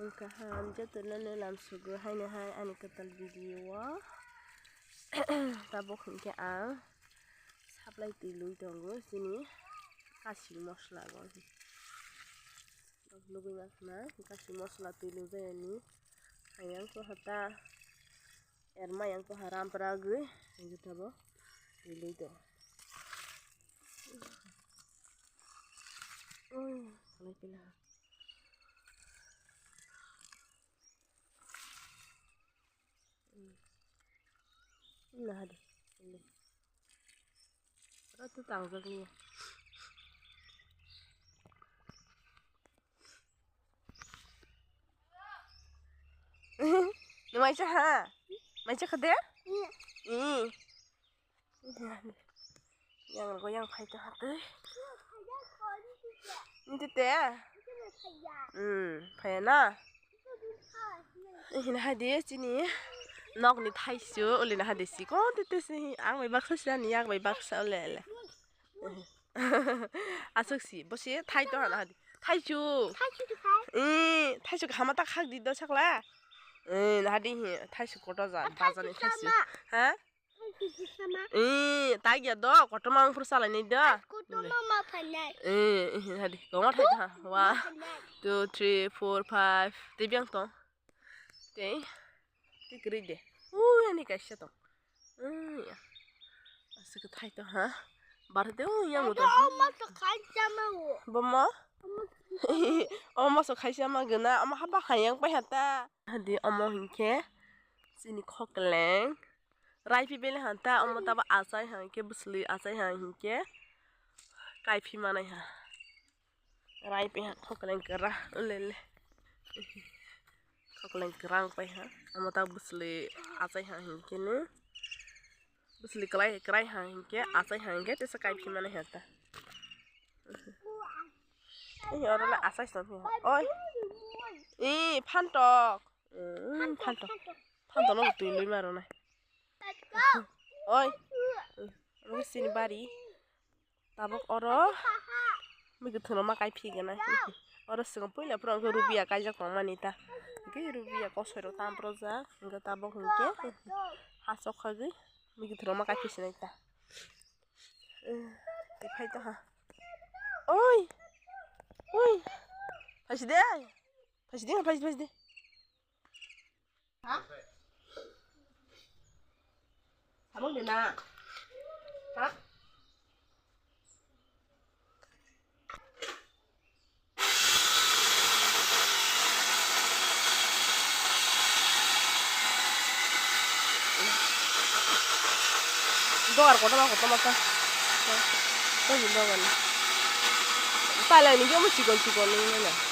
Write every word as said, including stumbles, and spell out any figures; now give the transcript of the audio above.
Kaham jotono no lam sugo haino hai ani kwtal video o. Tabuk hinkhe ang saplai twi lui tongo chini kasing mosla bo. Nugui ma khna kasing mosla twi lui bai ani. Hayang ko hata erma yang ko haram pra gui. Ang tabo twi lui tongo. Oi, alai pila. Nah, ada. Ini. Ada tuh tanggal nih. Nung maisa ha? Maisa kade? Iya. Yang ko yang phai to hatui. Ini te. Hmm, phai na. Ini hadi chini. Nok ni thaisu, uli na hadi si. Kon te te si. Ang bai baksa si ani yak bai baksa ule le. Asuk si, bo si thai to hana hadi. Thaisu. Thaisu to khai. Eh, thaisu hama ta khak di do sakla. Eh, hadi hi thaisu koto ja, thaisu bazar ni thaisu. Sama. Ha? Thaisu sama. Eh, tag ya do, koto mang pur sala ni do. Koto mama phanai. Eh, eh, hadi. Goma thai ha. One, two, three, four, five. Te biang to. Te. Te kri de. Ui, ani kaisa to. Ui, ya. Asuk thai to ha. Bar de ui, yang to. Omo to khai sama o. Bomo? Omo so khai sama gana. Omo haba hayang pai hata. Hadi omo hinkhe. Chini khokleng. Raipi bele hanta, omo tabo achai ha hinkhe, bwsli achai ha hinkhe, kaiphi manai ha. Raipi ha khokleng kwra, ulele. Khokleng kwrang pai ha, omo tabo bwsli achai ha hinkhe no. Bwsli kwlai, kwrai ha hinkhe, achai ha hinkhe, tesa kaiphi manai ha ta. Ih, oro le achai song phi ha. Oi. Ih, phantok. Mm, phantok. Phantok no twi lui maro nai. Oi. Omo sini bari. Tabuk oro. Mui kwthwno ma kai phi gana. Oro swkang puila phuru wngkhe rubiya kaijak tongmani ta. Hwnkhe rubiya kosoi rok tam projak. Hwnkhe tabuk hwnkhe. Ha sok khagwi. Mui kwthwno ma kai phi sinai ta. Tei phai tongha. Oi. Oi. Phaisi de. Phaisi de, phaisi, phaisi de. Ha? Samung de na. Ha? Dogar kotorma kotorma ta. Dogar ni. Talai ni jomo chikon chikon ni na.